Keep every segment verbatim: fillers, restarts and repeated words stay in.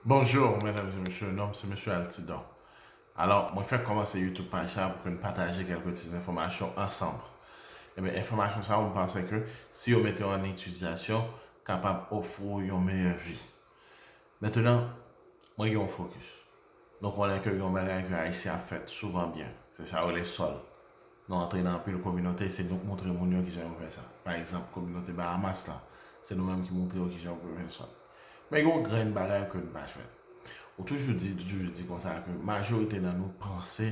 Bonjou medam e mesye, non m se mesye Altidor. Alò mwen fèk kòmanse YouTube paj sa pou ke n pataje kèlke ti enfòmasyon ansanm. Ebyen enfòmasyon sa yo m panse ke si yo mete yo an itilizasyon kapab ofri w yon meyè vi. Mentnan mwen gen yon fokis. Nou konnen ke gen yon bagay ke Ayisyen ap fè souvan byen, se sa yo rele sòl. Nou antre nan anpil kominote, se nou k montre moun yo kijan yo fè sa. Pa egzanp, kominote Bahamas la, se nou menm ki montre yo kijan yo pou fè sòl. Men gen yon grenn bagay ke n pa fè. Ou toujou di, toujou di konsa ke majorite nan nou panse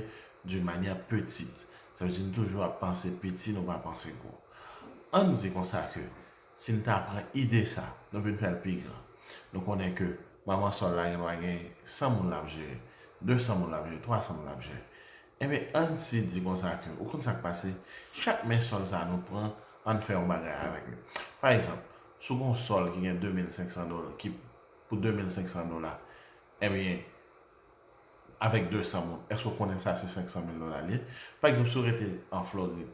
d'une manière petite. Sa vle di nou toujou ap panse piti, nou pa panse gwo. Ann di konsa ke si n ta pran ide sa, nou vin fè l pi gran. Nou konnen ke manman sòl la gen dwa gen san moun l ap jere, de san moun l ap jere, twa san moun l ap jere. Ebyen ann si di konsa ke, ou konn sa k pase, chak men sòl sa nou pran, ann fè yon bagay avèk li. Pa egzanp, si w gen yon sòl ki gen de mil senk san dola, ki pou de mil senk san dola, ebyen avèk de san moun, èske w konnen sa se senk san mil dola li ye? Pa egzanp, si w rete an Florid,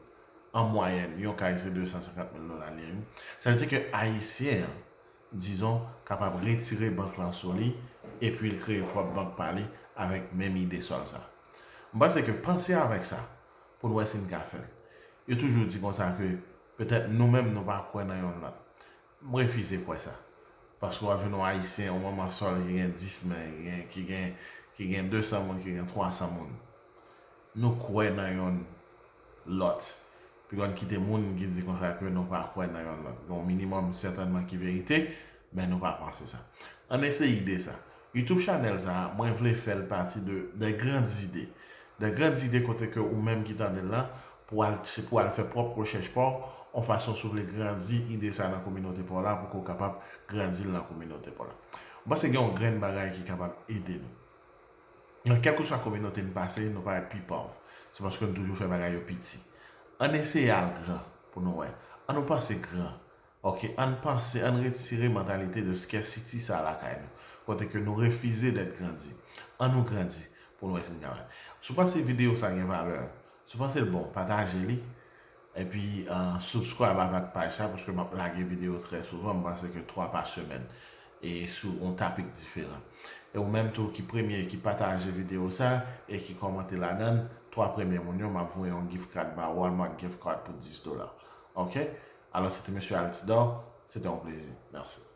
an mwayèn, yon kay se de san senkant mil dola li ye wi. Sa vle di ke Ayisyen an, dizon, kapab retire bank lan sou li epi l kreye pwòp bank pa li avèk menm ide sòl sa. M panse ke panse avèk sa pou n wè si n ka fè l. Yo toujou di konsa ke petèt nou menm nou pa kwè nan yonn lòt. M refize kwè sa. Paske w ap jwenn yon Ayisyen, yon manman sòl ki gen dis men, ki gen, ki gen, ki gen de san moun, ki gen twa san moun. Nou kwè nan yonn lòt. Pi konn kite moun ki di konsa ke nou pa kwè nan yonn lòt. Gen yon minimòm sètènman ki verite, men nou pa panse sa. Ann eseye ide sa. YouTube chanèl sa, mwen vle fè l pati de, de grandes idées. De grandes idées kote ke ou menm ki tande l la, pou al, se pou al fè pwòp rechèch pa w, yon fason si w vle grandi ide sa nan kominote pa w la, pou ke w kapab grandi l nan kominote pa w la. M panse gen yon grenn bagay ki kapab ede nou. Nan kèlkeswa kominote n pase, nou parèt pi pòv. Se paske n toujou fè bagay yo piti. Ann eseye al gran pou nou wè. Ann nou panse gran. Ok, ann panse, ann retire mantalite de scarcity sa lakay nou. Kote ke nou refize d'être grandi. Ann nou grandi pou nou wè si n ka wè. Si w panse videyo sa gen valè, si w panse l bon, pataje li. Epi uh, subscribe avèk paj sa paske m ap lage videyo trè souvan, m panse ke twa pa semèn. E sou yon topik diferan. E ou menm tou ki premye ki pataje videyo sa e ki kòmante ladan l, twa premye moun yo, m ap voye yon gift card ba Walmart gift card pou dis dola. Ok? Alò, se te mesye Altidor, se te yon plezi. Mèsi.